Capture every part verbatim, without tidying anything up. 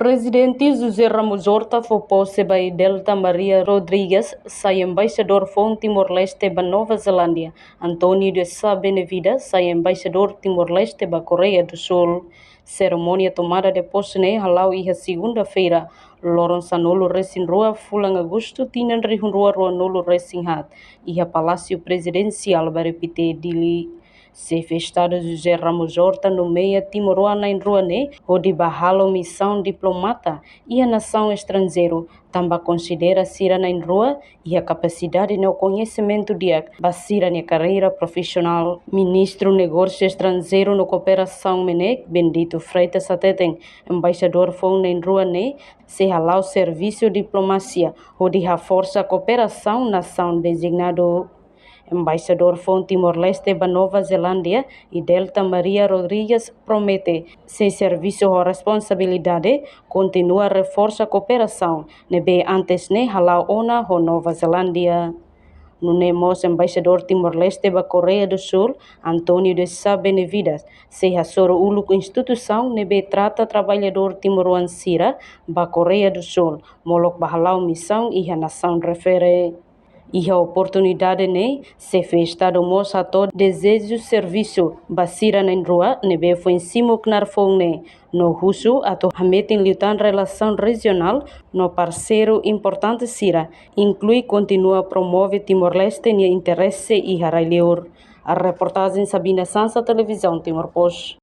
Prezidente José Ramos Horta fó pose ba Idelta Maria Rodrigues sai embaixadór foun Timor-Leste ba Nova Zelándia, António de Sá Benevida sai embaixadór Timor-Leste ba Koreia do Sul. Serimónia tomada de pose ne'e hala'o iha segunda-feira, loron sanulu-resin-rua fulan Agostu tinan rihun rua rua-nulu-resin-haat, iha Palásiu Prezidensiál Bairru Pité, Dili. Xefe Estadu José Ramos Horta nomeia timoroan na'in-rua ne'e hodi bá halo misaun diplomata iha nasaun estranjeiru, tanba konsidera sira na'in-rua iha kapasidade no koñesimentu di'ak ba sira-nia karreira profisionál. Ministru Negósiu Estranjeiru no Kooperasaun MNEK, Bendito Freitas hateten, embaixadór foun na'in-rua ne'e sei hala'o servisu diplomasia hodi haforsa kooperasaun nasaun dezignadu. Embaixadór foun Timor-Leste ba Nova Zelándia, Idelta Maria Rodrigues, promete sei servisu ho responsabilidade, kontinua reforsa kooperasaun ne'ebé antes ne'e hala'o ona ho Nova Zelándia. Nune'e mós embaixadór Timor-Leste ba Koreia do Sul, António de Sá Benevidas, sei hasoru uluk instituisaun ne'ebé trata traballadór timoroan sira ba Koreia do Sul, molok bá hala'o misaun iha nasaun refere. Iha oportunidade ne'e, Xefe Estadu mós hato'o dezeju servisu ba sira na'in-rua ne'ebé foin simu knaar foun ne'e, no husu atu hametin liután relasaun rejionál no parseiru importante sira, inklui kontinua promove Timor-Leste nia interese iha rai-liur. Reportajen Sabina Sansa, Televizaun Timor Post.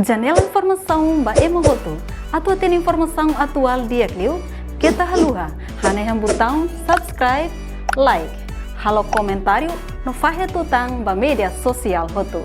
Janela informasaun ba ema hotu. Atu hatene informasaun atuál di'ak liu, keta haluha hanehan butaun subscribe, like, halo komentáriu no fahe tutan ba média sosiál hotu.